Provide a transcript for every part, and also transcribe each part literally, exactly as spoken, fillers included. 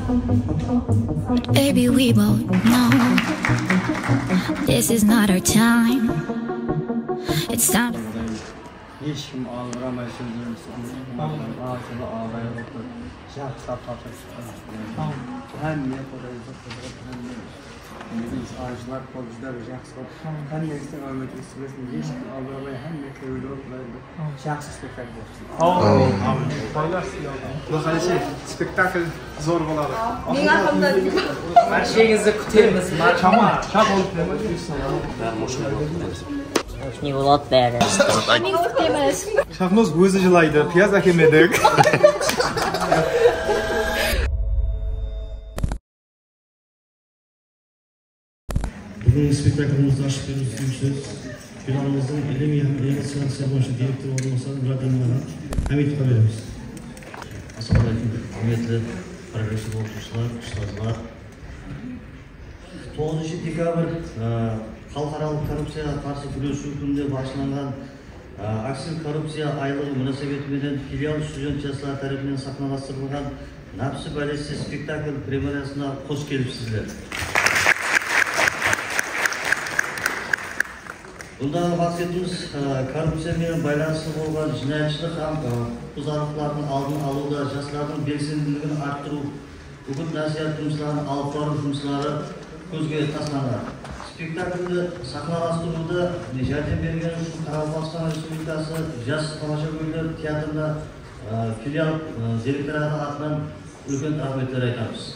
Baby, we both know this is not our time. It's time to Hesh kim albıramay sózlerińiz, asılı abay otır. Jaqsılap xatırsız. Hámme Qudaydı qıdırıp, hámme anshılar qol bizler jaqsı qılıp, hámme islep áwmet estibesin, hesh kim aldıramay, hámme kewil bolıp, jaqsı spektakl bolsın. Quday qálese, spektakl zor boladı. Meniń atımdan. Bársheńizdi kútemiz. Shama, shama. Ne boladı bári? Shaxnoz ózi jılaydı, piyaz ákemedik. Búgingi spektaklımızdı ashıp beriw ushın sóz finalımızdıń ilimiy hám illustraciya boyınsha direktor orınbasarı Murat Elmanǵa Hámitovqa beremiz. Assalamu aleykum, húrmetli progressiv oqıtıwshılar, ustazlar. Toǵızınshı dekabr, e, Xalıqaralıq korrupciyaǵa qarsı gúresiw kúnine baǵıshlanǵan Aktiv korrupciya aylıǵı múnásibeti menen filial student jasları tárepinen saxnalastırılǵan Nápsi bálesi spektakl premyerasına xosh kelipsizler. Bundaǵı maqsetimiz, e, korrupciya menen baylanıslı bolǵan jınayatshılıq hám, e, huqıqbuzarlıqlardıń aldın alıwda jaslardıń belsendiligin arttırıw, úgit-násiyat jumısların alıp barıw jumısları kózge taslanǵan. Spektakldi saxnalastırıwda járdem bergeni ushın Qaraqalpaqstan Respublikası Jas tamashagóyler teatrına, e, filial, e, direktoratı atınan úlken raxmetler aytamız.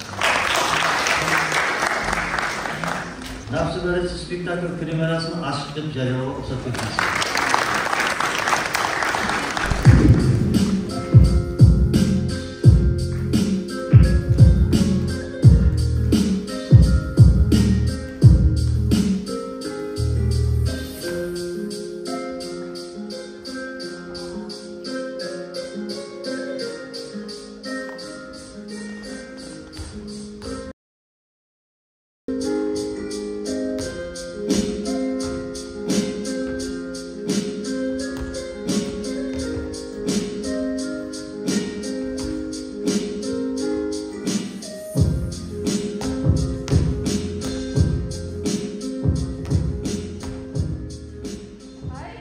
Nápsi bálesi spektakl premyerasın ashıq dep járiyalawǵa ruxsat berdińiz. Ay,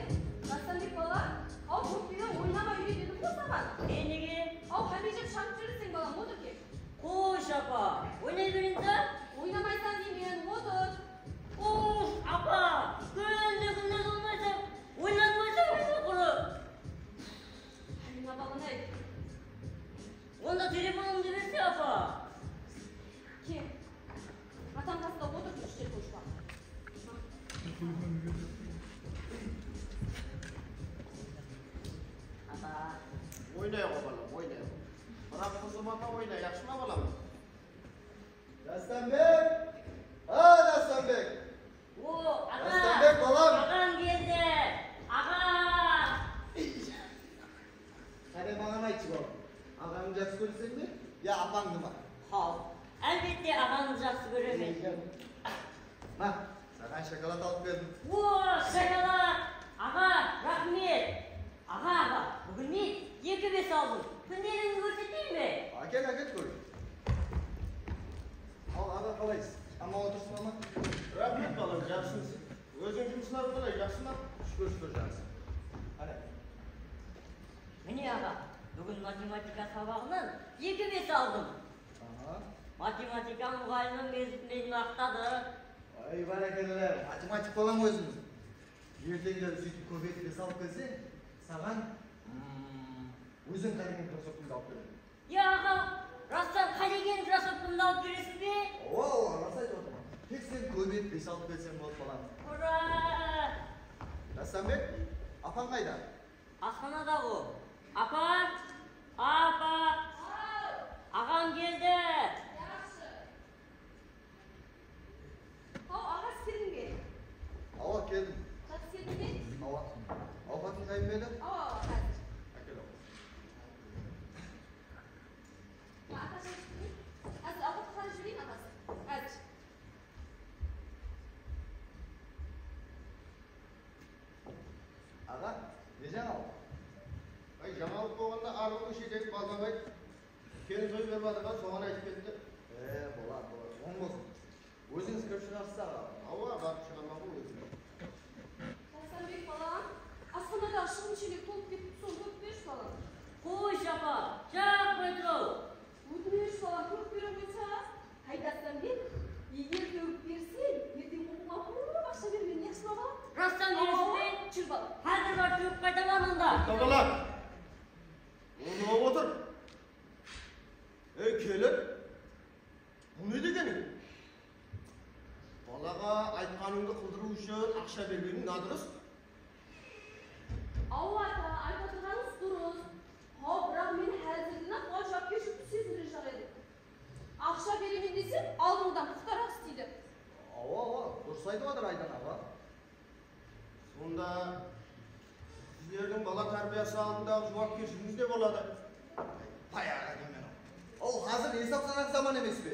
Dástanbek bala, aw, kóp penen oynama úyde dedim ǵo saǵan. E, nege? Aw, hámme jer shańıp júreseń, balam, otır kel. Xosh, apa, oynay bereyin da. Oynamaysań deymen, otır. Xosh, apa, kúnde-kúnde solmaysań, oynatpaysań meni qurı. Hálima balanay. Onda telefonımdı berse, apa. Kel. Atań qasında otır, tús telefon juwap. Apa. Oynay ǵo, balam, oynay ǵo. Biraq qızım apa oyna, yaqshı ma, balam? Dástanbek! A, Dástanbek! O, aǵa! Dástanbek, balam! Aǵam keldi! Aǵa! Qáne, maǵan aytshı, balam. Aǵańdı jaqsı kóreseń be, ya apańdı ma? Haw, álbette, aǵamdı jaqsı kóremen. Ma, saǵan shokolad alıp keldim. O, shokolad! Aǵa, raxmet! Aǵa, aǵa, búgin men eki bes aldım. Kúndeligin kórseteyin be? Ákel, ákel, kóreyin. Al, aǵa, qalaysız? Aman otırıpsızlar ma? Raxmet, balam, jaqsımız. Óziń jumıslar qalay, jaqsı ma? Shúkir, shúkir, jaqsı. Qáne. Mine, aǵa, búgin matematika sabaǵınan eki bes aldım. Aha. Matematika muǵallimi meni, meni maqtadı. Ay, bárekella, matematik balam ózińiz. Erteńleri sóytip kóbeytip bes alıp kelseń, saǵan, mm, óziń qálegen krossovkangdı alıp beremen. Ya, aǵa, rastan qálegen krossovkamdı alıp beresiz be? Awa, awa, ras aytıp atırman. Tek sen kóbeytip bes alıp kelseń boldı, balam. Ura! Dástanbek, apań qayda? Asxanada ǵo. Apa! Apa! Aw! Aǵam keldi! Yaqshı. Haw, aǵa, siz keldiń be? Awa, keldim. Jaqsı keldiń be? Awa. Awqatıń tayın ba edi? Awa, awa, házir. Ákel, awa. Ma, ata, házir awqatqa qaray jibereyin, atası. Házir. Aǵa, ne jańalıq? Ay, jańalıq bolǵanda, arıwdıń shetegi baldabay kelin toy berip atır ǵo, soǵan aytıp keldim de. Bul ne degeniń? Balaǵa aytqanıńdı qıldırıw ushın aqsha bergeniń nadurıs. Awa, ata, aytıp atırǵanıńız durıs. Haw, biraq men házirden-aq oǵan juwapkershilikti sezindirejaq edim. Aqsha beremen desem, aldınǵıdan puxtaraq isleydi. Awa, awa, durıs aytıp atır Aydana aǵa. Sonda sizlerdiń bala tárbiyası aldındaǵı juwapkershiligińiz ne boladı? Bayaǵı aytaman. Aw, házir esap-sanaq zaman emes pe?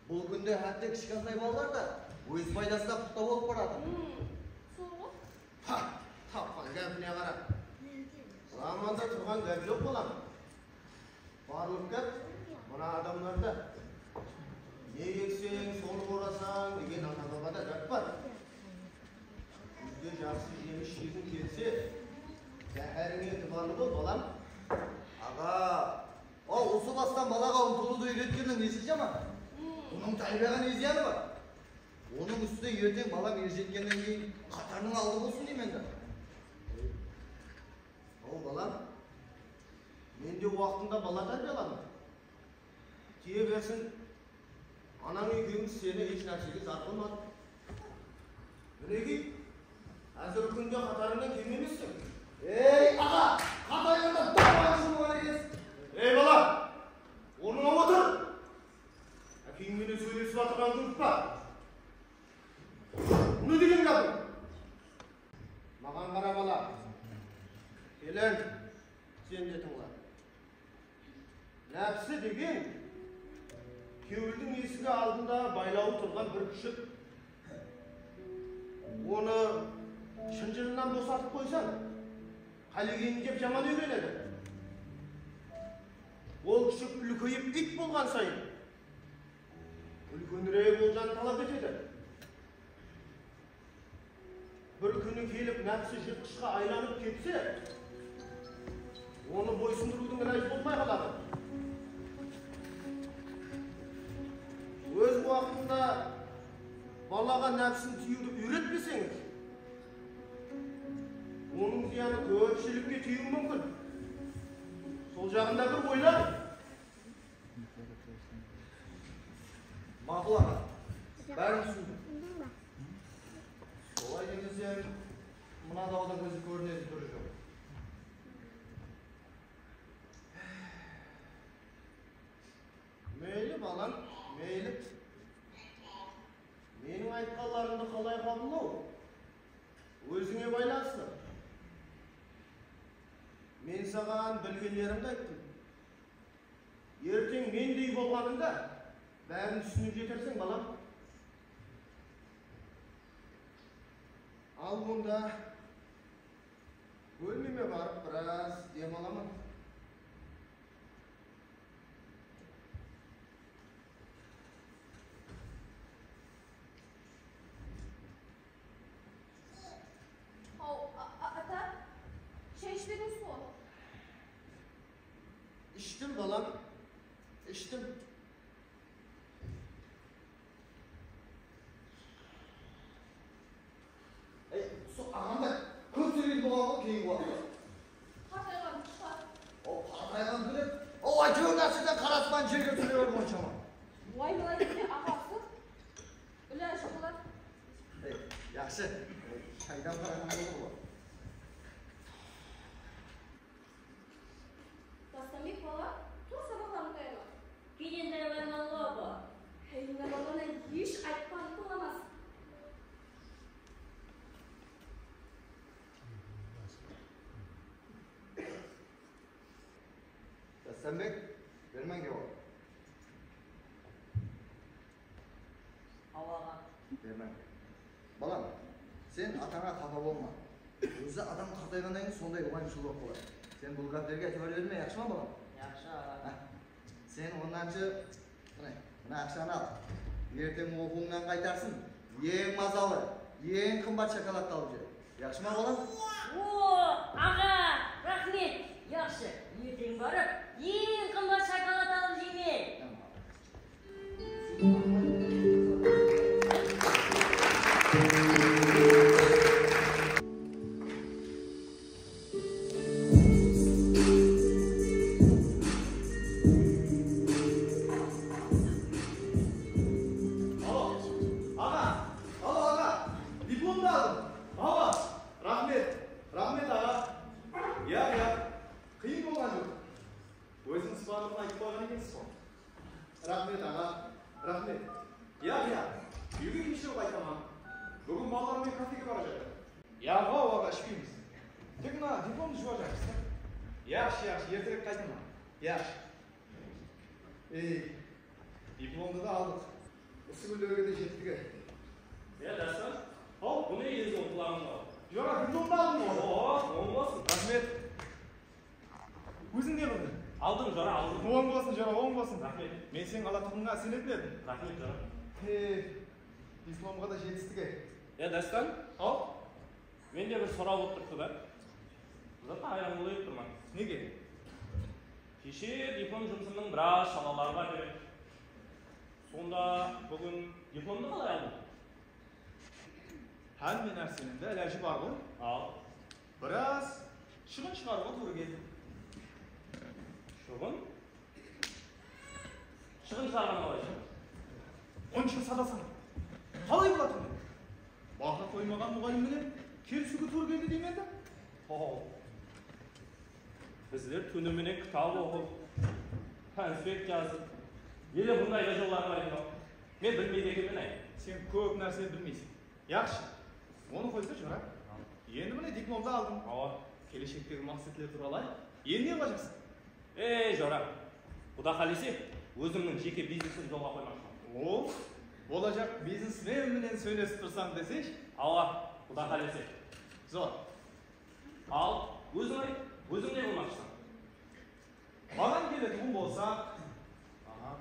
Bul kúnde hátte kishkentay balalar da óz paydasına puxta bolıp baradı. Hmm, sol ǵoy. Ha, tapqan gápine qara. Zamanda turǵan gáp joq, balam. Barlıq gáp mına adamlarda. Ne ekseń, sonı orasań degen ata-babada gáp bar. Kúzde jaqsı jemis jegiń kelse, záhárıńa itibarlı bol, balam. Aǵa, aw, usı bastan balaǵa umtılıwdı úyretkenniń nesi jaman? Bunıń tárbiyaǵa ne zıyanı bar? Onıń ústine erteń balam erjetkennen keyin qatarınıń aldı bolsın deymen da. Aw, balam, men de waqtında bala tárbiyaladım. Tiye bersin, anań ekewimiz seni hesh nársege zar qılmadıq. Minekey, házirgi kúnde qatarıńnan kem emesseń. Ey, aǵa, qatayǵanda dawayı jumıǵan ekensiz. Ey, bala, ornıńa otır. Ákeń menen sóylesip atırǵanıńdı umıtpa. Bul ne degen gápiń? Maǵan qara, bala. Kelin, sen de tıńla. Nápsi degen kewildiń esigi aldında baylawı turǵan bir kúshik. Onı shınjırınan bosatıp qoysań, qálegenin jep jaman úyrenedi. Ol kúshik úlkeyip iyt bolǵan sayın, úlkenirek oljanı talap etedi. Bir kúni kelip nápsi jırtqıshqa aylanıp ketse, onı boysındırıwdıń ilajı bolmay qaladı. Óz waqtında balaǵa nápsin tıyıwdı úyretpeseńiz, onıń zıyanı kópshilikke tiyiwi múmkin. Sol jaǵında bir oylań. Maqul, aǵa. Bárin túsindim. Solay demeseń, mına dawdıń izi kórinedi túri joq. Meyli, balam, meyli. Meniń aytqanlarımdı qalay qabıllaw? Ózińe baylanıslı. Men saǵan bilgenlerimdi ayttım. Erteń mendey bolǵanıńda bárin túsinip jeterseń, balam. Al onda, bólmeme barıp biraz dem alaman. Haw, a-, a-, ata, shay ishpedińiz ǵo? Ishtim, balam, ishtim. Ey, usı aǵamday kóp sóyleydi bolǵan ǵoy keyingi waqıtta. Qartayǵan shıǵar. Aw, qartayǵan dúrep. Aw, áytewir nárseden qaraspan jerge túse berdi onsha ma. Uwayımlay berme, aǵası. Ilajı bolar. Ey, yaqshı. Shaydan qaraǵan bolır ǵoy. Dastanbek bala, tur, sabaqlarıńdı tayarla. Keyin tayarlayman ǵo, apa. Hey, mına balana hesh aytpań, tıńlamas. Dastanbek, bermeń, aǵa. Awa, aǵa. Bermeń. Balam, sen atańa qapa bolma. Ózi adam qartayǵannan keyin sonday uwayımshıl bolıp qaladı. Sen bul gáplerge itibar berme, yaqshı ma, balam? Yaqshı, aǵa. Háh. Sen ondanshı, mine, mına aqshanı al. Erteń oqıwıńnan qaytarsın, eń mazalı, eń qımbat shokoladtı alıp jer. Yaqshı ma, balam? O, aǵa, raxmet. Yaqshı, erteń barıp, eń qımbat shokolad alıp jeymen. Raxmet. Yaq, yaq. Úyge keshirip qaytaman. Búgin balalar menen kafege bara jaqpan. Yaq, awa, awa, ishpeymiz. Tek mına diplomdı juwajaqpız da. Yaqshı, yaqshı, erterek qaytaman. Yaqshı. Ey, diplomdı da aldıq. Usı kúnlerge de jettik, ey. Ya, Dástan? Haw? Bunı endi oqılamız ǵoy. Jora, diplomdı aldım ǵoy. Oo, oń bolsın. Raxmet. Óziń ne qıldıń? Aldım, jora, aldım. Oń bolsın, jora, oń bolsın. Raxmet. Men seniń alatuǵınıńa isenetin edim. Raxmet, jora. He, diplomǵa da jetistik, ey. Ya, Dástan? Haw? Mende bir soraw bolıp turıptı da. Zatta hayran bolıp turman. Nege? Keshe diplom jumısımnıń biraz shalaları bar edi. Sonda búgin diplomdı qalay aldıń? Hámme nárseniń de ilajı bar ǵoy. Al. Biraz shıǵın shıǵarıwǵa tuwrı keldi. Shıǵın? Shıǵın shıǵarǵan qalay? Onsha sadasań. Qalay bolatın? Baha qoymaǵan muǵallim menen kelisiwge tuwrı keldi deymen de. Ho. Bizler túni menen kitap oqıp, konspekt jazıp, ele bunday da jollar bar edi. Men bilmeydi ekenmen, ay. Sen kóp nárse bilmeyseń. Yaqshı. Onı qoysa, jora. Endi mine diplomdı aldıń. Awa. Keleshektegi maqsetler tuwralı ayt. Endi ne qılajaqsań? Ey, jora. Quda qálese, ózimniń jeke biznesimdi jolǵa qoymaqshıman. O, bolajaq biznesmen menen sóylesip tursań desesh. Awa, quda qálese. Zor. Al, óziń ayt, óziń ne qılmaqshısań? Maǵan keletuǵın bolsa, aha,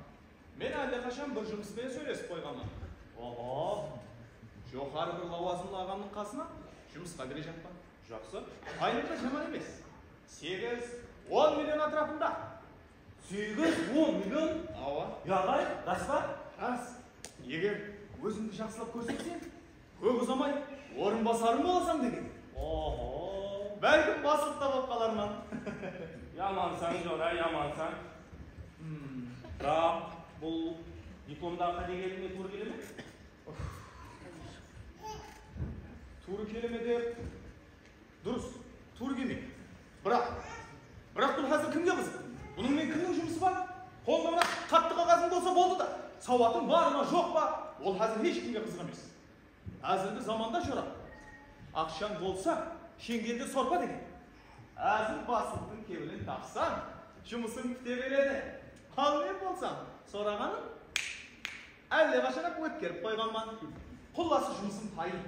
men álle qashan bir jumıs penen sóylesip qoyǵanman. Oho, joqarı bir lawazımlı aǵamnıń qasına jumısqa kirejaqpan. Jaqsı. Aylıǵı jaman emes. Segiz, on million átirapında. Segiz, on million? Awa. Yaǵay, ras pa? Ras. Eger ózińdi jaqsılap kórsetseń, kóp uzamay orınbasarım bolasań degen. Oho. Bálkim baslıq ta bolıp qalarman. Yamansań, jora, yamansań. Hmm. Biraq bul diplomdaǵı qátegeligine tuwrı kele me? Tuwrı kele me dep Durıs, tuwrı kelmeydi. Biraq, biraq bul házir kimge qızıq? Bunıń menen kimniń jumısı bar? Qolında mına qattı qaǵazıń bolsa boldı da. Sawatıń bar ma, joq pa? Ol házir hesh kimge qızıq emes. Házirgi zamanda, jora, aqshań bolsa, sheńgelde sorpa degen. Házir baslıqtıń kewlin tapsań, jumısıń pite beredi. Al men bolsam, soraǵanın álle qashan-aq ótkerip qoyǵanman. Qullası jumısım tayın.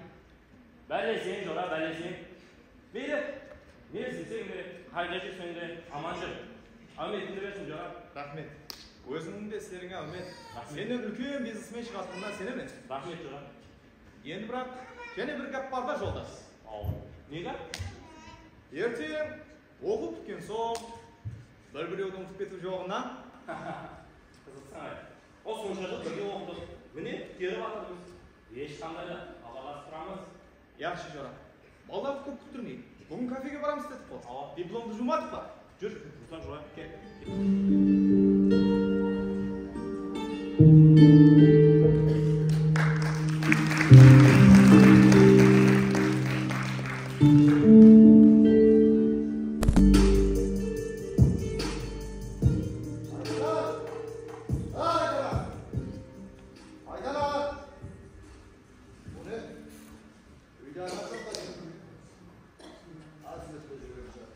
Báleseń, jora, báleseń. Meyli, ne isleseń de, qayda júrseń de, aman júr. Áwmetińdi bersin, jora. Raxmet. Ózińniń de islerińe áwmet. Raxmet. Sennen úlken biznesmen shıǵatuǵınına isenemen. Raxmet, jora. Endi biraq, jáne bir gáp bar da, joldas. Awa. Ne gáp? Erteń oqıw pitken soń, bir-birewdi umıtıp ketiw joǵınan. Qızıqsań, ay. O, sonsha jıl birge oqıdıq. Mine, pitkerip atırmız. Hesh qanday da, xabarlasıp turamız. Yaqshı, jora. Balalardı kóp kúttirmey. Búgin kafege baramız dedik ǵo. Awa. Diplomdı juwmadıq pa? Júr, Ruslan, jora, kel. Aydana! Aydana! Bunı úyde adam joq pa? Azmette júrgen shıǵar.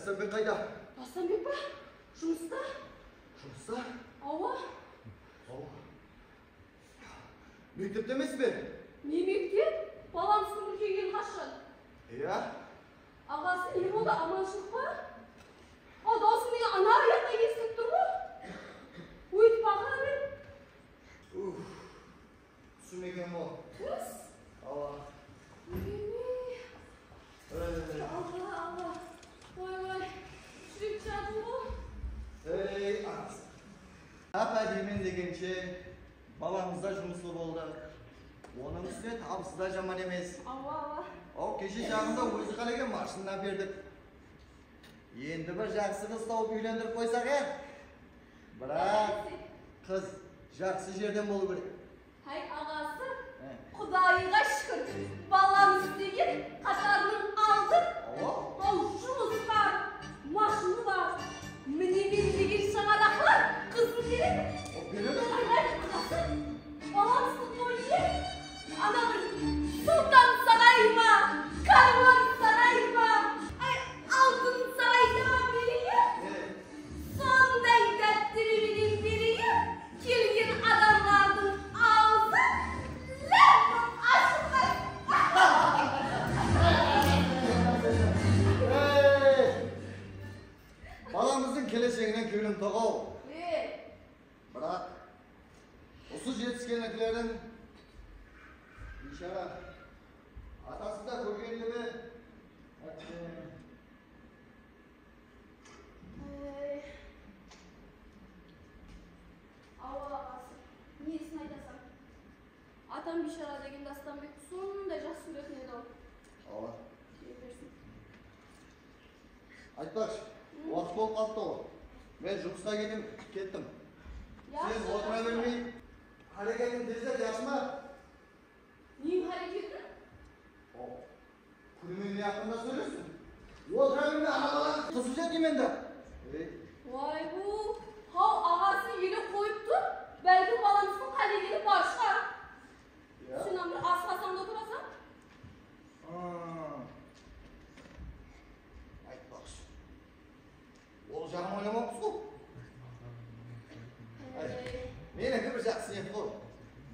Dastambek qayda? Dastambek pa? Jumısta. Jumısta? Awa. Awa. Mektepte emes pe? Ne mektep? Balamızdıń úlkeygeni qashshan? Iya. Aǵası, ne boldı, amanshılıq pa? Aw, dawısıń menen ana jaqtan esitilip tur ǵoy. Óytip baqıra ber. Uf. Túsim eken ǵo. Tús? Awa. Óyme. Ey. Alla, Alla. Oy, oy. Júrek jardım ǵo. Ey, anası. Apa deymen degenshe, balamız da jumıslı boldı. Onıń ústine tabısı da jaman emes. Awa, awa. Aw, keshe jaǵında ózi qálegen mashinanı berdik. Endi bir jaqsı qız tawıp úylendirip qoysaq, e? Biraq qız jaqsı jerden bolıw kerek. Háy, aǵası, he, Qudayǵa shúkir, balam islegen qatarınıń aldı. Awa. Aw, jumıskar, mashını bar. Mine men degen shańaraqlar qızın beredi. O, beredi. Háy, háy, aǵası, balamızdıń toyı, ana bir Sultan sarayı ma, Kárwan sarayı ma, ay, Altın sarayda ma bereyik? Sonday dáptere menen bereyik, kelgen adamlardıń awzı láp bolıp ashılsın. Ey! Balamızdıń kelesheginen kewlim toq-aw. Ey! Biraq usı jetiskenliklerdiń biyshara atası da kórgenleme. Ey. Awa, aǵası, nesin aytasań? Atam biyshara degen Dástanbekti sonday jaqsı kóretin edi-aw. Awa. Keye bersin. Aytpaqshı, waqıt bolıp qalıptı ǵoy. Men jumısqa keteyim, kettim. Sen otıra bermey, háreketiń tezlet, yaqshı ma? Neń háreketi? Kúni menen ne haqqında sóyleysiz? Otıra bermey, ana balaǵa qızıl jerdeymen da. Ey. Way bu, haw, aǵası ele qoyıp tur, bálkim balamızdıń qálegeni bar shıǵar. Ya. Sen bir asıǵasań da oturasań. Aytpaqshı. Ol jaǵın oylamappız ǵo. Ay, meniki bir jaqsı niyet ǵo.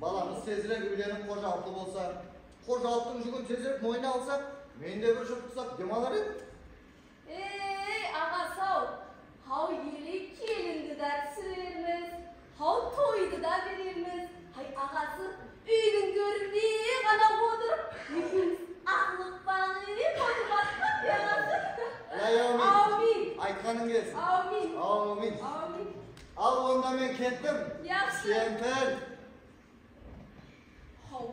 Balamız tezirek úylenip, xojalıqlı bolsa, xojalıqtıń júgin tezirek moynına alsaq, men de bir jurt qusap dem alar edim. Ey, aǵası-aw, haw ele kelindi dá túsirermiz, haw toydı da berermiz. Hay, aǵası, úydiń tórinde ǵana otırıp, ekewimiz aqlıq-baqlıq otırıp atırmız, ya, aǵası? Ay, áwmin. Áwmin. Aytqanıń kelsin. Áwmin. Áwmin. Áwmin. Al, onda men kettim. Yaqshı. Kempir. Haw.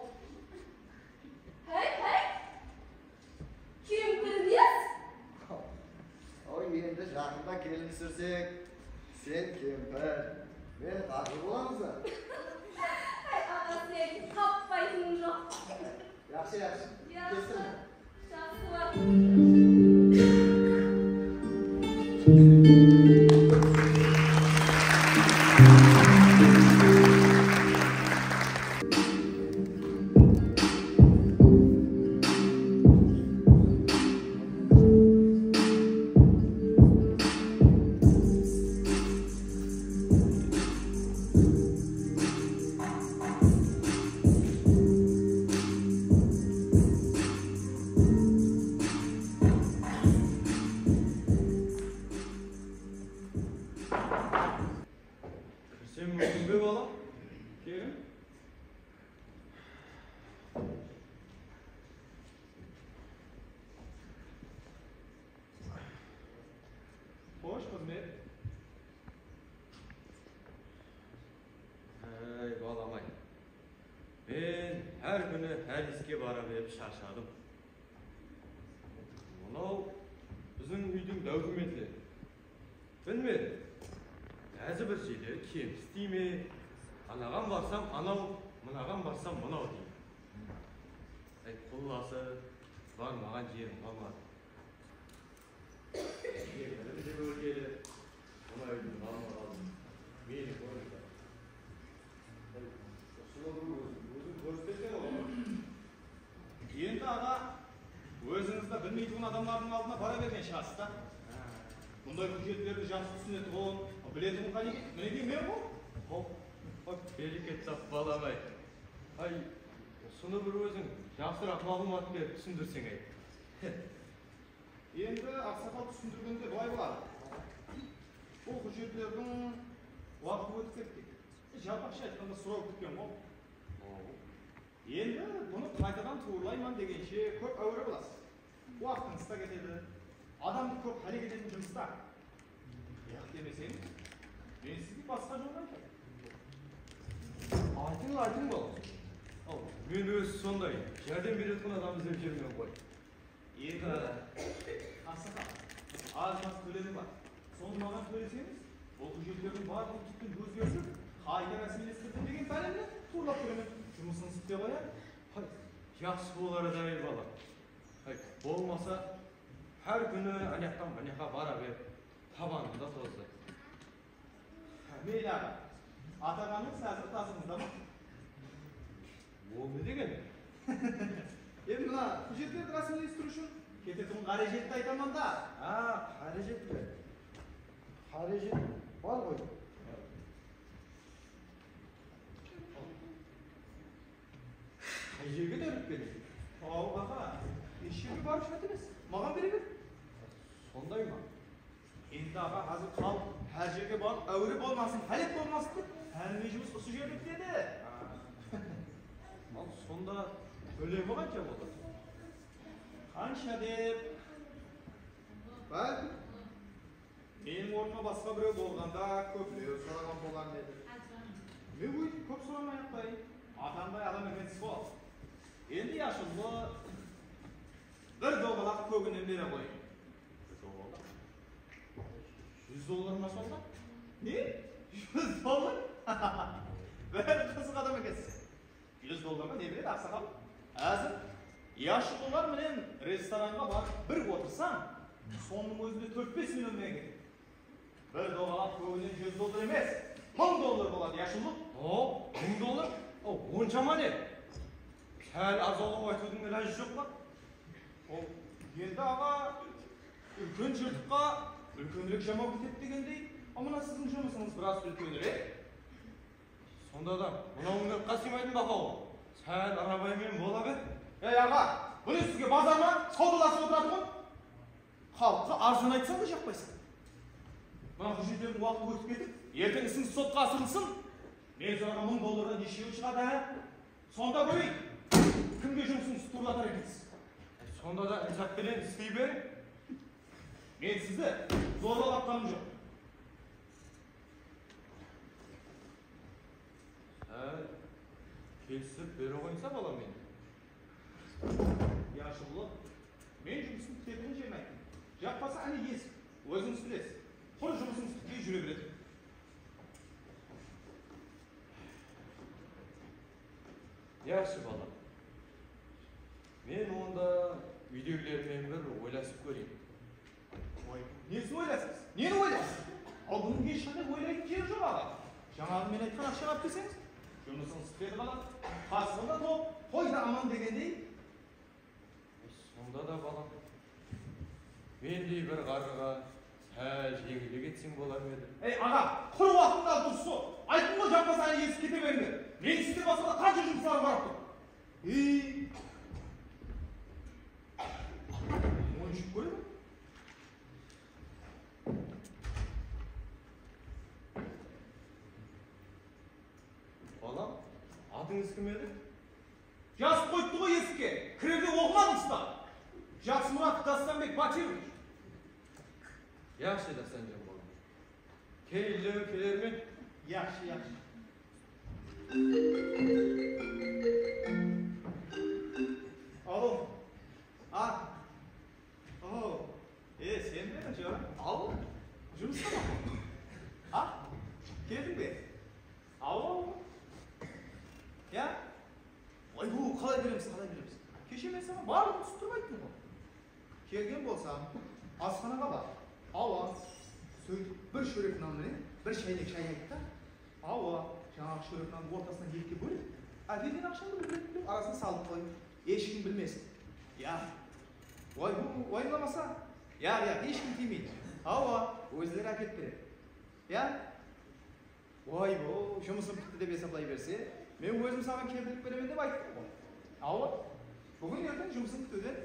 Háy, háy! Kempir emes! Oy, endi jaqında kelin túsirsek, sen kempir, men ǵarrı bolamız ba? Háy, aǵa, sen qappaytınıń joq. Yaqshı, yaqshı. Yaqshı. Kettim. Jaqsı waqıt. Kirsem múmkin be, balam? Kelim. Xosh, xızmet. Áy, balam-ay. Men hár kúni hár iske bara berip sharshadım. Mınaw biziń úydiń dáwkúmetleri. Bilmedim. Bázi bir jerleri kemsitey me? Anaǵan barsam anaw, mınaǵan barsam mınaw deydi. Áy, qullası, barmaǵan jerim qalmadı. Kempirim de ólkeli, mına úydiń ǵamına qaldım. Meni kórip, usılı bir ózin, ózin kórispeseń ǵoy. Endi, aǵa, ózińizdi bilmeytuǵın adamlardıń aldına bara bergen shıǵarsız da. Bunday hújjetlerdi jaqsı túsinetuǵın, biletuǵın qánige? Minekey, men ǵo. Hop, hop, bereket tap, balam-ay. Ay, usını bir óziń jaqsıraq maǵlıwmat berip túsindirseń-ay. Endi aqsaqal túsindirgende bılay boladı. Bul hújjetlerdiń waqtı ótip ketti. Jalpaqsha aytqanda, soraw pitken ǵo. Endi bunı qaytadan tuwrılayman degenshe kóp áwere bolasız. Waqtıńız da ketedi. Adamdı kóp hálek etetin jumısta. Yaq demeseńiz, men sizge basqa joldı aytayın. Aytıń, aytıń, balam. Al, men ózi sonday járdem beretuǵın adam izlep júrmen ǵoy. Endi, aqsaqal, az-maz tólemi bar. Sonı maǵan tóleseńiz, bul hújjetlerdiń barlıǵın túpten ózgertip, qayta rásmiylestirdim degen páleni tuwrılap kóremen. Jumısıńız pitpey qoyar. Hay, jaqsı bolar edi-ay, balam. Hay, bolmasa, hár kúni anaqtan mınaqqa bara berip, tabanım da tozdı. Meyli, aǵa. Ataǵanıńız házir qasıńızda ma? Ol ne degeni? Endi mına hújjetlerdi rásmiylestiriw ushın ketetuǵın qárejetti aytaman da. A, qárejet pe? Qárejet bar ǵoy. Qay jerge dárip keleyik? Aw, aǵa, hesh jerge barıw shárt emes. Maǵan bere ber. Sonday ma? Endi, aǵa, házir xalıq hár jerge barıp, áwere bolmasın, hálek bolmasın dep, hámme jumıs usı jerde pitedi. Al, sonda tólemi qansha boladı? Qansha dep? Bálkim, meniń ornıma basqa birew bolǵanda kóplew soraǵan bolar edi. Men óytip kóp soramay-aq qoyayın. Atamday adam ekensiz ǵo. Endi, yashullı, bir dobalaq kóginen bere qoyıń. Júz dollar. Júz dollar ma sonda? Ne? Júz dollar? Bir qızıq adam ekensiz. Júz dollarǵa ne beredi, aqsaqal? Házir yashullılar menen restoranǵa barıp bir otırsań, sonıń ózinde tórt-bes million menen ketedi. Bir dobalaq kóginen júz dollar emes, mıń dollar boladı, yashullı. O, mıń dollar? O, onshama ne? Sál arzanlap aytıwdıń ilajı joq pa? Ol endi, aǵa, úlken jırtıqqa úlkenirek jamaw ketedi degendey, a, mına siziń jumısıńız biraz úlkenirek. Sonda da mınawıńnıqqa sıymaytın bahaw. Sál ırabay menen bola ber. Ey, aǵa, bu ne sizge bazar ma? Sawdalasıp otıratuǵın? Xalıqqa arzan aytsań da jaqpaysań. Mına hújjetlerdiń waqtı ótip ketip, erteń isińiz sotqa asırılsın. Men soraǵan mıń dollardan neshewi shıǵadı, há? Sonda kóreyin, kimge jumısıńızdı tuwrılatar ekensiz. Sonda da insap penen isley beriń. Men sizdi zorlap atqanım joq. Há, kelistirip bere qoyıńsa, balam, endi. Yashullı, men jumıstıń pitetiń jerin ayttım. Jaqpasa, áne esik, ózińiz bilesiz. Qur jumısıńız pitpey júre beredi. Yaqshı, balam. Men onda úydegiler menen bir oylasıp kóreyin. Oy, nesin oylaysız? Neni oylaysız? Al, bunıń hesh qanday oylaytın jeri joq, aǵa. Jańaǵı men aytqan aqshaǵa ápkeseńiz, jumısıńız pitedi qaladı. Qasqır da toq, qoy da aman degendey. Sonda da, balam, mendey bir ǵarrıǵa sál jeńillik etseń bolar ma edi? Ey, aǵa, qur waqtıńdı al, durıs sol. Ayttım ǵoy, jaqpasa, áne esip kete berińler. Meniń sizden basqa da qansha jumıslarım qarap tur. Ey, oyınshıq kóre ma? Balam, atıńız kim edi? Jazıp qoyıptı ǵoy esikke. Kirerde oqımadıńız ba? Jaqsımuratov Dástanbek Batırovich. Yaqshı, Dástanjan balam. Keyinlew kelermen. Yaqshı, yaqshı. Alo. A. O. E, sen be, jora? Awa. Jumısta ma? A? Keldiń be? Awa. Ya? Oy, bu, qalay beremiz, qalay beremiz? Keshe men saǵan barlıǵın túsindirip ayttım ǵoy. Kelgen bolsań, asxanaǵa bar. Awa. Sóytip, bir shórek nan menen bir shaynek shay ayt ta. Awa, jańaǵı shórek nandı ortasınan ekige bólip, ákelgen aqshańdı bir-birew arasına salıp qoy. Hesh kim bilmesin. Ya. Oy, bu, uwayımlamasa? Ya, ya, hesh kim tiymeydi. Awa, ózleri ákelip beredi. Ya? Oy, bu jumısım pitti dep esaplay berse, men ózim saǵan keltirip beremen dep ayttım ǵoy. Awa, búgin erteń jumısım pitiwden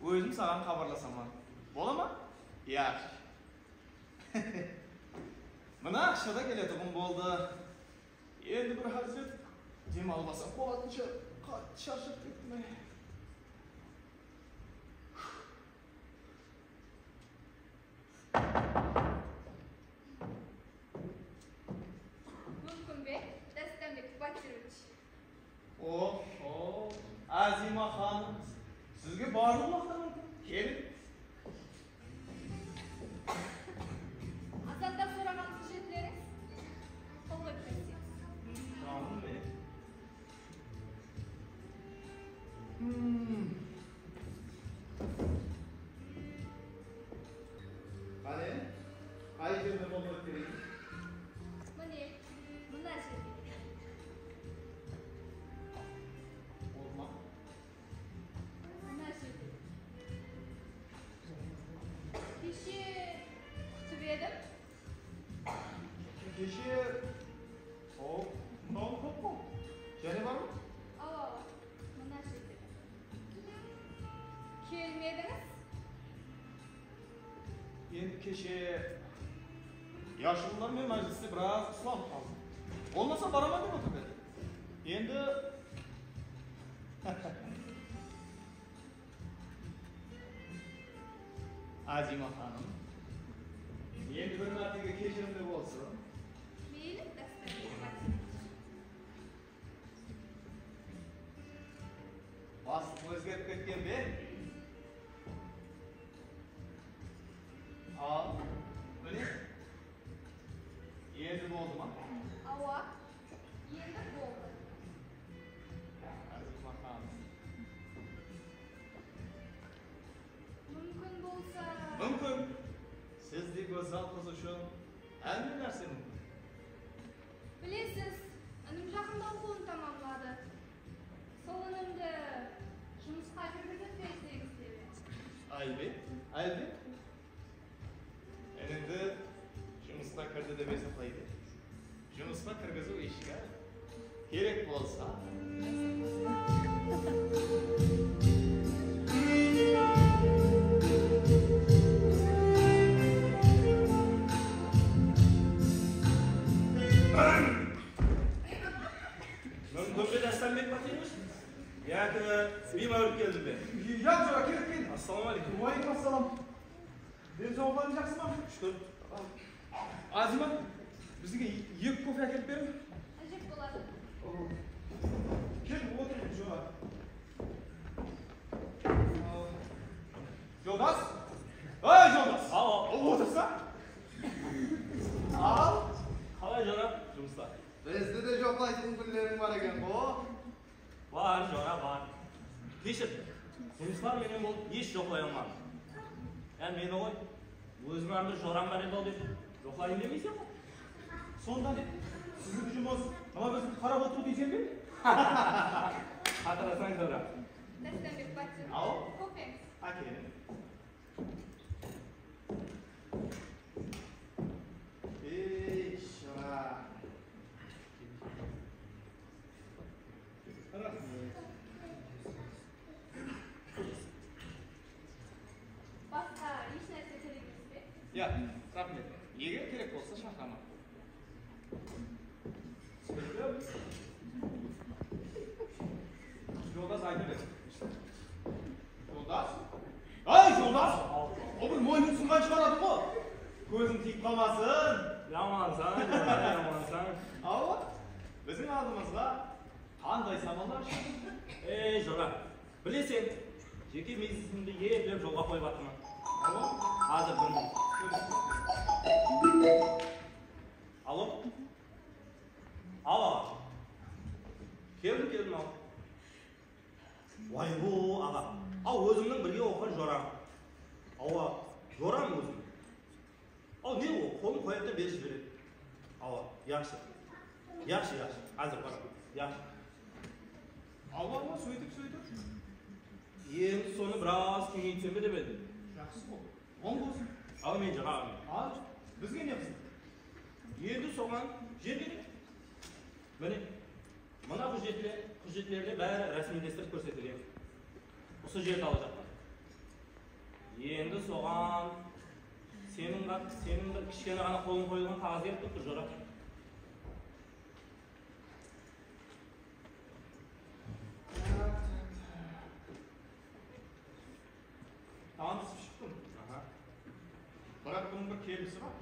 ózim saǵan xabarlasaman. Bola ma? Yaqshı. Mına aqsha da keletuǵın boldı. Endi bir házir dem almasam bolatın shıǵar. Qattı sharshap kettim, áy. Múmkin be, Dástanbek Batirovich? Oho, Azima xanım, sizge barlıq waqıtta múmkin. Keliń. Azanda soraǵan hújjetlerińiz, qol qoyıp berseńiz. Janım benim. Hmm. Qáne, qay jerden qol qoyıp bereyin? Mine, mına jerden. Boldı ma? Mına jerden. Keshe kútip edim. Keshe, o, mınaw kóp ǵo. Jáne bar ma? Awa, awa. Mına jerde. Kelmedińiz? Endi keshe yashullar menen májiliste biraz uslanıp qaldım. Bolmasa baraman dep otır edi. Endi Azima xanım, endi bir mártege keshirimli bolsın. Meyli, Dástanbek Batirovich. Baslıq ózgerip ketken be? Al, mine. Endi boldı ma? Awa, endi boldı. Azima xanım. Múmkin bolsa. Múmkin. Sizdey gózzal qız ushın hámme nárse múmkin. Bilesiz, inim jaqında oqıwın tamamladı. Sol inimdi jumısqa kirgizip berseńiz dep edim. Álbet, álbet. Endi jumısqa kirdi dep esaplaydı. Jumısqa kirgiziw ishki kerek bolsa. Múmkin be, Dástanbek Batirovich? Yaki biymáwrit keldim be? Yaq, jora, kel, kel. Assalawma áleykum. Wa áleykum assalam. Densawlıqlarıń jaqsı ma? Shúkir. Azima, bizge eki kofe ákelip beriń. Ájep boladı. Kel, otır, jora. Joldas? Ey, Joldas! Al, al. Otırsa. Al. Qalay, jora, jumıslar? Bizdi de joqlaytuǵın kúnleriń bar eken ǵo. Bar, jora, bar. Keshir, jumıslar menen bolıp hesh joqlay almadım. Ya meni ǵoy, ózimniń bir joram bar edi-aw dep joqlayın demeyseń ǵoy. Sonda ne? Siziń jumıs mına bizdi qarap otırıw deyseń be? Qatırasań, jora. Dástanbek Batirovich, aw, kofeńiz. Ákeliń. Ey, shıra. Raxmet. Basqa hesh nárse keregińiz be? Yaq, raxmet. Eger kerek bolsa, shaqıraman. Joldas, ayta ber. Joldas? Ay, Joldas! O bir moynın sınǵan shıǵar adım ǵo. Kóziń tiyip qalmasın. Yamansań, yamansań. Awa, biziń aldımızǵa qanday samanlar shıqtı? Ey, jora, bileseń, jeke biznesimdi eplep jolǵa qoyıp atırman. Awa. Házir bir minut. Alo? Al, aǵa. Keldim, keldim, aǵa. Way-bu, aǵa. Al, ózimniń birge oqıǵan joram. Awa, joram ózim. Al, ne ol, qolın qoyadı da berip jiberedi. Awa, yaqshı. Yaqshı, yaqshı. Házir baraman. Yaqshı. Awa, awa, sóytip, sóytip. Endi sonı biraz keńeytsem be dep edim. Jaqsı boldı. Oń bolsın. Al men jaǵa, al men. Al, bizge ne qızıq? Endi soǵan jer kerek. Mine, mına hújjetler, hújjetlerde bári rásmiylestirip kórsetilgen. Usı jerdi alajaqpan. Endi soǵan seniń ǵa-, seniń bir kishkene ǵana qolıń qoyılǵan qaǵaz kelip turıptı, jora. Tanısıp shıqtım. Aha. Biraq bunıń bir kemisi bar.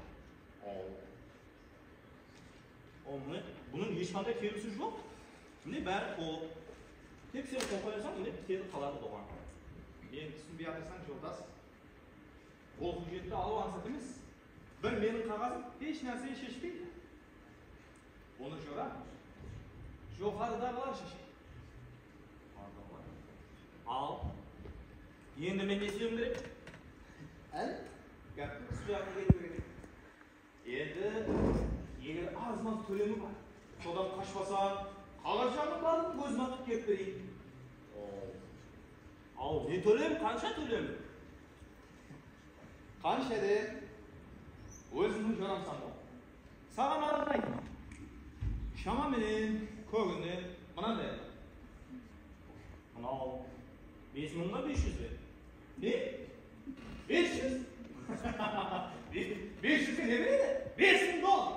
Al. O, mine, bunıń hesh qanday kemisi joq. Mine, bári tolıq. Tek sen qol qoyasań, mine, pitedi, qaladı doǵan. Meni túsinbey atırsań, joldas. Bul hújjetti alıw ańsat emes. Bir meniń qaǵazım hesh nárseni sheshpeydi. Bunı jora joqarıdaǵılar sheshedi. Al. Endi men ne islewim kerek? Al. Gáptiń usı jaǵına keliw kerek. Endi, eger az-maz tólemi bar, sodan qashpasań, qaǵazlardıń barlıǵın kózime atıp kelip bereyin. Aw, ne tólem, qansha tólem? Qansha de, ózińniń joramsań ǵoy. Saǵan arıǵın aytaman. Shama menen kógine mınanday aldı. Mınaw bes mıń ba, bes júz be? Ne? Bes júz? Be-, bes júzge ne beredi? Bes mıń dollar.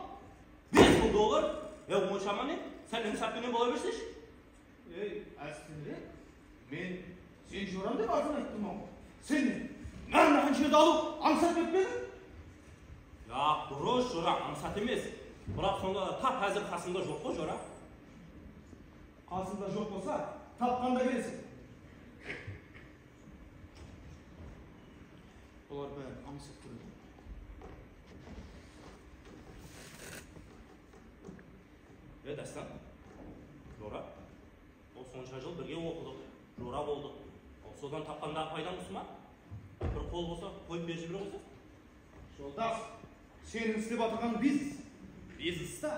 Bes mıń dollar? Ya, onshama ne? Sál insap penen bola berseshi. Ey, ástinde, men sen joram dep azan ayttım-aw. Sen ne, mármaqan jerdi alıw ańsat dep pe ediń? Ya, durıs, jora, ańsat emes. Biraq sonda da tap házir qasımda joq ǵoy, jora. Qasıńda joq bolsa, tapqanda beresiń. Bular bári ańsat kóredi. Ya, Dástan, jora, ol sonsha jıl birge oqıdıq, jora boldıq. Ol sodan tapqandaǵı paydań usı ma? Bir qol bolsa, qoyıp berip jibere ǵoysań. Joldas, seniń islep atırǵanıń biznes. Bizneste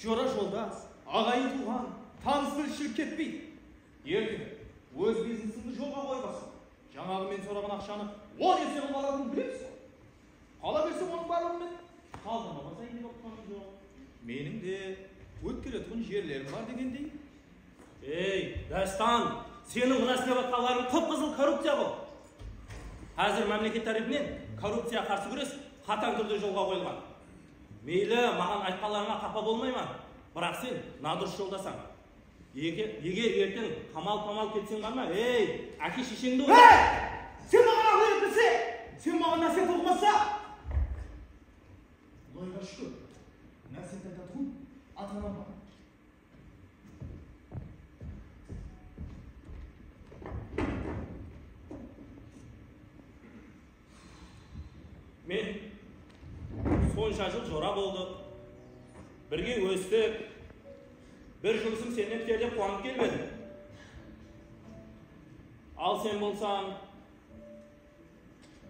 jora-joldas, aǵayin-tuwǵan, tanıs-bilisshilik ketpeydi. Erteń óz biznesińdi jolǵa qoyıp alsań, jańaǵı men soraǵan aqshanı on ese qılıp alatınıńdı bilemiz ǵoy. Qala berse, onıń barlıǵın men qaldırma basayın dep atqanım joq. Meniń de ótkeretuǵın jerlerim bar degendey. Ey, Dástan, seniń mına islep atqanlarıń qıp-qızıl korrupciya ǵoy. Házir mámleket tárepinen korrupciyaǵa qarsı gúres qatań túrde jolǵa qoyılǵan. Meyli, maǵan aytqanlarıńa qapa bolmayman, biraq sen nadurıs joldasań. Ege-, eger erteń qamal-pamal ketseń barma, ey, áke-shesheńdi oyla. Ey! Sen maǵan aqıl úyretpese, sen maǵan násiyat oqımasa. Qudayǵa shúkir, násiyat aytatuǵın ata-anam bar. Men sonsha jıl jora boldıq, birge óstik, bir jumısım sennen piter dep quwanıp kelmedim. Al sen bolsań,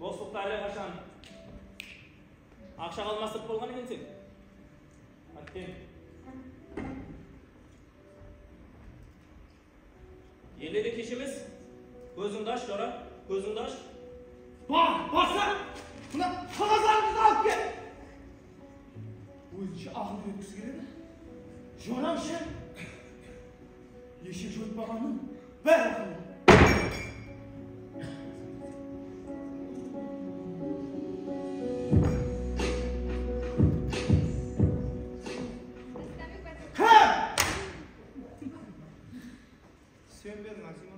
doslıqtı álle qashan aqshaǵa almastırıp bolǵan ekenseń. Átteń. Ele de kesh emes. Kózińdi ash, jora, kózińdi ash. Bar, barsa, mına qaǵazlarıńdı alıp kel. Ózinshe aqıl úyretkisi keledi. Joramsha eshek joytpaǵannıń bári aqıllı. Kim? Sen be ediń, Azima?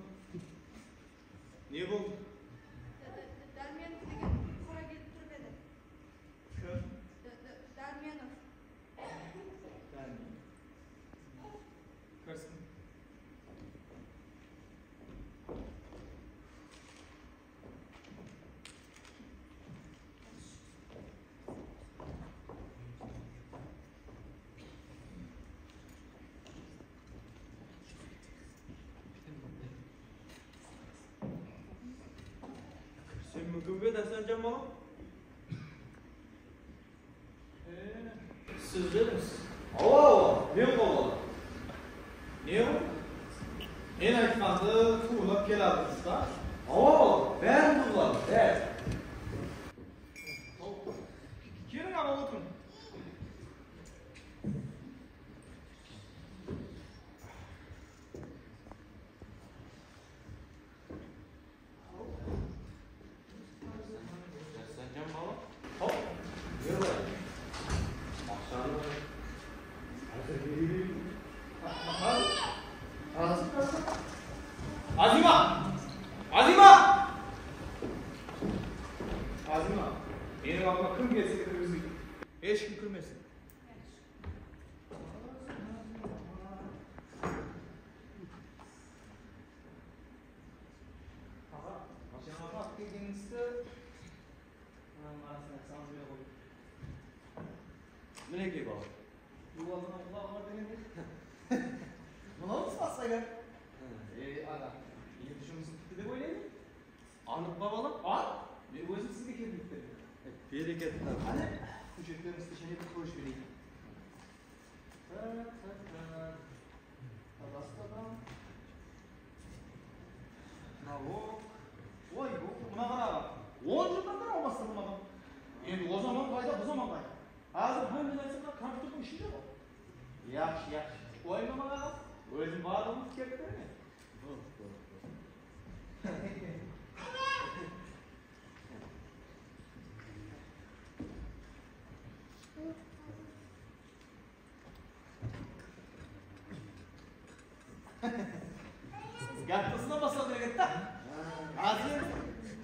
Ne boldı? D-, d-, d-, Dármenov degen qora kelip turıp edi. Kim? D-, d-, Dármenov. Dármenov. Kirsin. Sen múmkin be, Dástanjan balam? Siz dedimiz. Awa, awa, men qobıladım. Ne o? Men aytqandı tuwrılap keladınız ba? Awa, awa, bárin tuwrıladım, bárin. Meniń aldıma kim kelse kirgizbeydi. Hesh kim kirmesin. Aǵa, jańaǵı alıp kelgenińizdi mınanıń arasına salıp jibere ǵoy. Minekey, bala. Yuvaldıń qulaǵı bar degende. Mınaw basqa gáp. Ey, aǵa, endi jumısım pitti dep oylayman. Anıq pa, balam? Anıq. Men ózim sizge kelmepten. Berekella. Qáne, hújjetlerińizdi jáne bir kórip jibereyik. Tak, tak, tak. Rastladım. Nalog. Oy, mına qara, on jıldan beri almastırılmaǵan. Endi o zaman qayda, bu zaman qayda? Házir hámme nárse mına kompyuterdiń ishinde ǵoy. Yaqshı, yaqshı. Uwayımlama, aǵa. Ózim barlıǵın iskertip beremen. Gáp usınan baslaw kerek edi da. Házir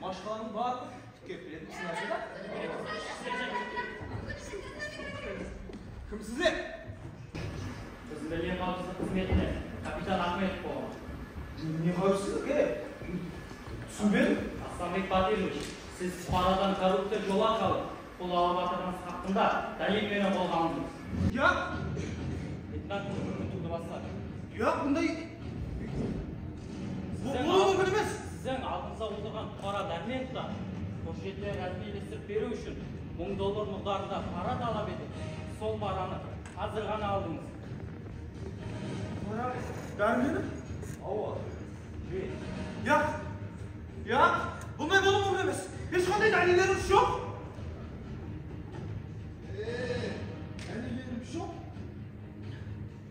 mashqalanıń barlıǵın túpkep biledi, usınarsa da. Kimsizler? Biz Milliy qáwipsizlik xızmetine kapitan Axmetov bolǵan. Milliy qáwipsizlik, e? Túsinbedim. Aslanbek Batirovich, siz puqaradan korrupciya jol arqalı pul alıp atırǵanıńız haqqında dálil menen qolǵa alındıńız. Yaq! Leytenant Turgutov basladı. Yaq, bunday bol-, bolıwı múmkin emes. Siziń aldıńızda otırǵan puqara Dármenovtan hújjetler rásmiylestirip beriw ushın mıń dollar muǵdarında para talap etip, sol paranı házir ǵana aldıńız. Qara, Dármenov? Awa. Yaq, yaq, bunday bolıwı múmkin emes. Hesh qanday dálillerimiz joq. E, dálillerimiz joq.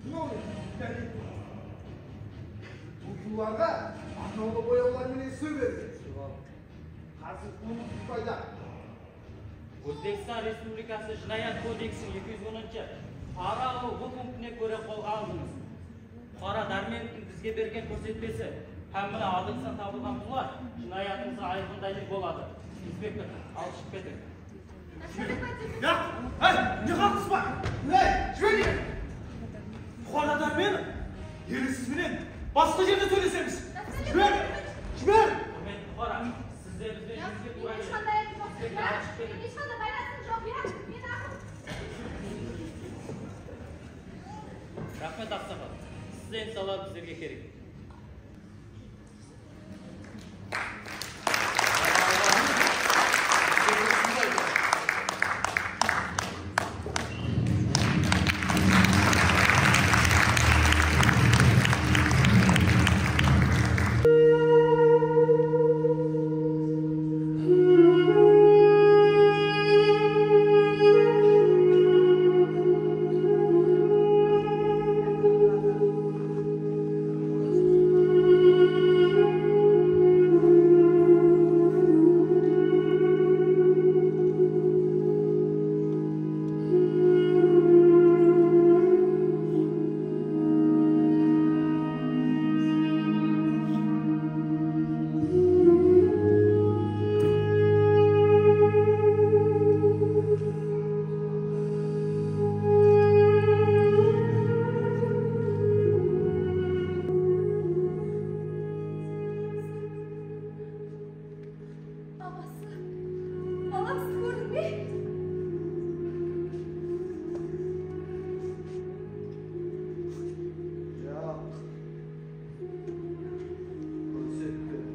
Mınaw ne dálil? Bul pullarǵa arnawlı boyawlar menen islew berilgen. Házir pulımız payda. Ózbekstan Respublikası Jınayat kodeksiniń eki júz onınshı para alıw punktine kóre qolǵa alındıńız. Puqara Dármenovtıń bizge bergen kórsetpesi hám mına aldıńızdan tabılǵan pullar jınayatıńızǵa ayqın dálil boladı. Inspektor, alıp shıǵıp ketiń. Yaq! Hey, ne haqqıńız bar? Hey, jiber! Puqara Dármenov, endi siz menen basqa jerde sóylesemiz. Jiber! Jiber! Húrmetli puqara, sizler bizden júzge tuwra keldi. Bizlerge alıp shıǵıp ketiń. Raxmet, aqsaqal. Sizler, inshaallah, bizlerge kerek. Babası, balam, siz kórdiń be? Yaq. Kórsetpedi.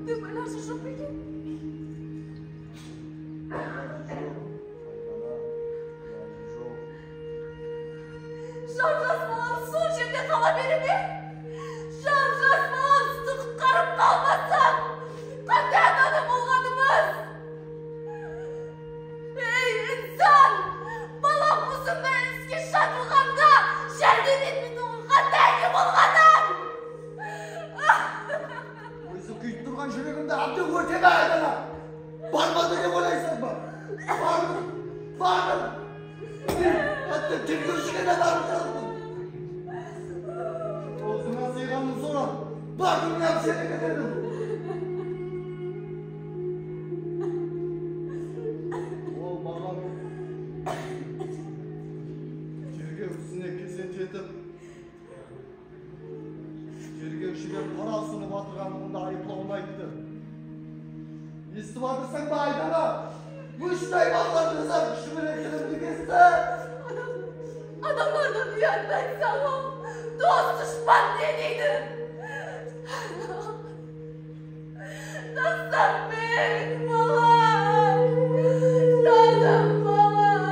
Dım ilajı joq eken. Ilajı joq, Aygana, ilajı joq. Jan jas balam sol jerde qala bere me? Jan jas balamızdı qutqarıp qalmasam, qanday ata-ana bolǵanımız? Ey, insan! Balam usınday iske shatılǵanda járdem etpeytuǵın qanday áke bolǵanıń? Ózi kúyip turǵan júregimdi ábden órteme, Aydana! Barmadı dep oylaysań ba? Bardım! Bardım! Hátte tergewshige de barıp turdım. Awzıma sıyǵanın sorap, bardım, nápsene dedim. Hayvanlardı da kúshi menen tilimdi kesti. Adam, adamlardan uyatın aytsam, ol dos-dushpan ne deydi? Dástanbek, balam, janım balam.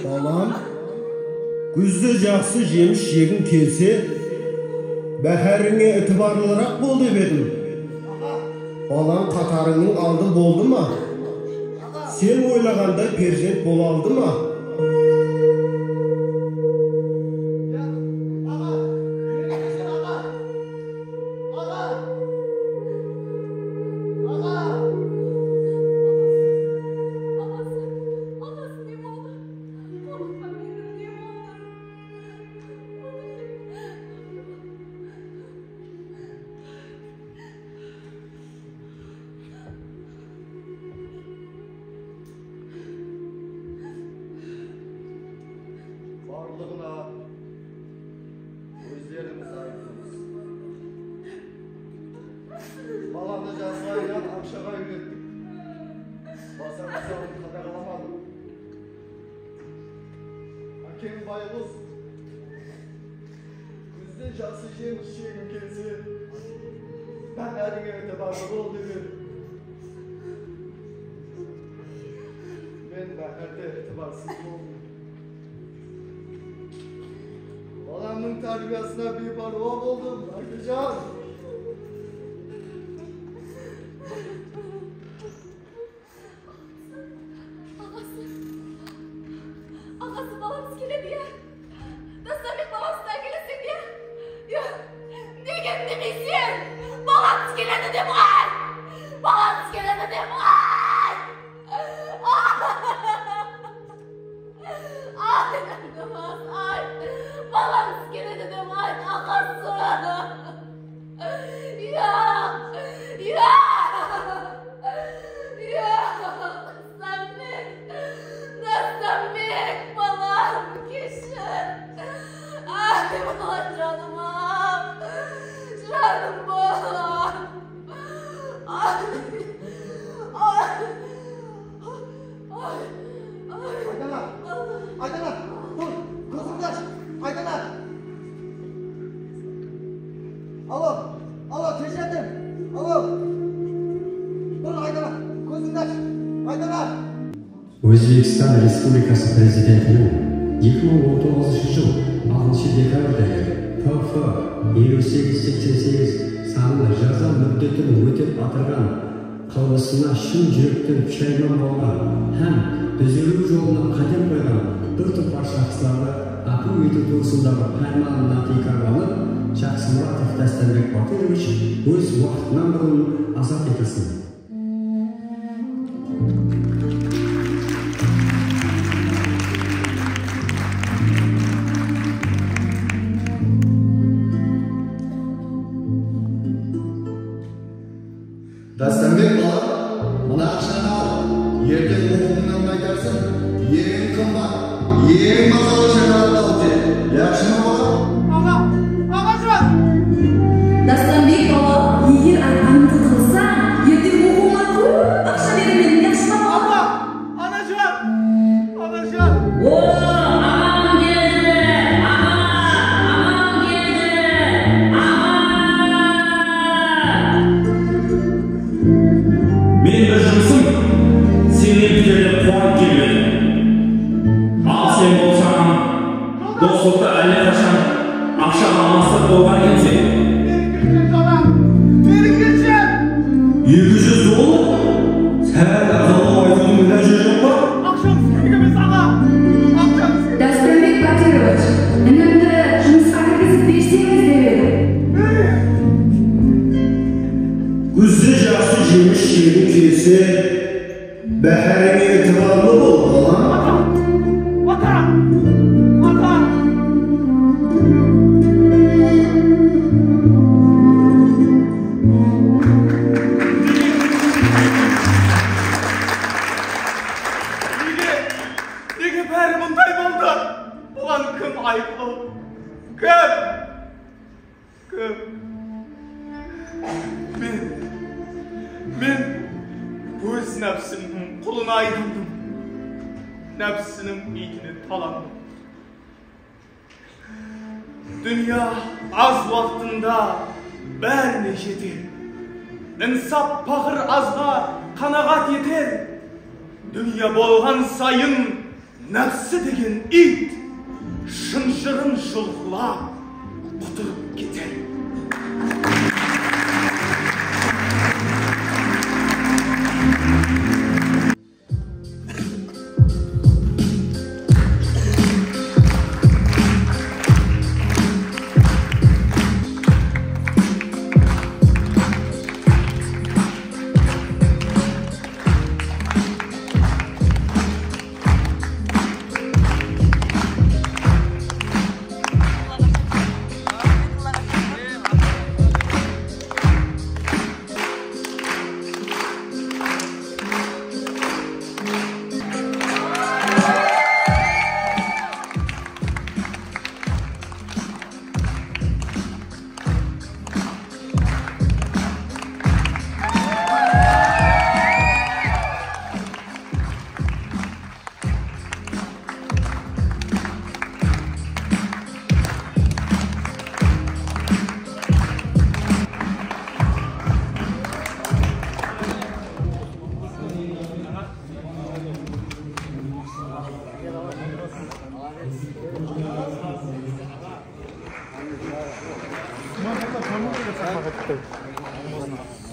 Balam, gúzde jaqsı jemis jegiń kelse, báhárińe itibarlıraq bol dep edim. Balań qatarıńnıń aldı boldı ma? Sen oylaǵanday perzent bola aldı ma? Barlıǵına ózlerińiz aytıńız. Balanı jaslayınan aqshaǵa úyrettik. Basar-qusarın qadaǵalamadım. Ákem bayǵus, gúzde jaqsı jemis jegiń kelse, báhárińe itibarlı bol dep edi. Men báhárde itibarsız boldım. Balamnıń tárbiyasına biypárwa boldım, Ákejan. Aǵası, aǵası, balamız keledi ya. Dástanbek, balamızdı ákeleseń ya. Ya, nege indemeysen? Balamız keledi dep ayt! Balamız keledi dep ayt! Ay, iltimas, ay, balamız keledi dep ayt, aǵası! Yoq, yoq, yoq, Dástanbek, Dástanbek, balam, keshir. Ay, bala, janım-aw, janım balam. Ay, ay. Aydana! Aydana! Tur! Kózińdi ash! Aydana! Alo! Alo, tez járdem! Alo! Tur, Aydana! Kózińdi ash! Aydana! Ózbekstan Respublikası Prezidentiniń eki mıń on toǵızınshı jıl altınshı dekabrdegi P F eliw segiz seksen segiz sanlı jaza múddetin ótep atırǵan qılmısına shın júrekten pushayman bolǵan hám dúzeliw jolına qádem qoyǵan bir topar shaxslardı ápiw etiw tuwrısındaǵı pármanına tiykarlanıp, Jaqsımuratov Dástanbek Batırovich óz waqtınan burın azat etilsin. Dástanbek, balam, mına aqshanı al, erteń oqıwıńnan qaytarsın, eń qımbat, eń bahalı shańaraǵdı alıp kel, yaqshı ma, balam? Aǵa, aǵajan! Dástanbek, balam, eger aytqanımdı qılsań, erteń oqıwıńa kóp aqsha beremen, yaqshı ma, balam? Aǵa! Anajan! Anajan! O, aǵam keldi! Aǵa! Aǵam keldi! Aǵa! Men bir jumısım sennen piter dep quwanıp kelmedim. Al sen bolsań, doslıqtı álle qashan aqsha almastırıp bolǵan ekenseń. Meni keshir, janan! Meni keshir! Eki júz dollar? Sál arzanlaw aytıwdıń ilajı joq pa? Aqshamız kerek emes, aǵa! Aqshamız kerek! Dástanbek Batırovich, inimdi jumısqa kirgizip berseńiz dep edim. Gúzde jaqsı jemis jegiń kelse, báhárińe itibarlı bol, balam. Ata! Ata! Ata! Ayıplı kim? Kim? Men, men óz nápsimniń qulına aylandım. Nápsiniń iytine talandım. Dúnya az waqtında bárine jeter. Insap paqır azǵa qanaǵat eter. Dúnya bolǵan sayın nápsi degen iyt shınjırın julqılap qutırıp keter.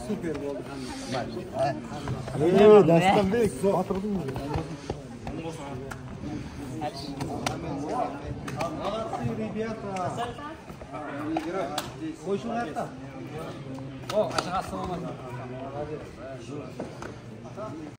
Super boldı. Ey, Dástanbek, batırdıń. Молодцы, ребята. Qoyshılar da. O, ajaǵa assalamu aleykum.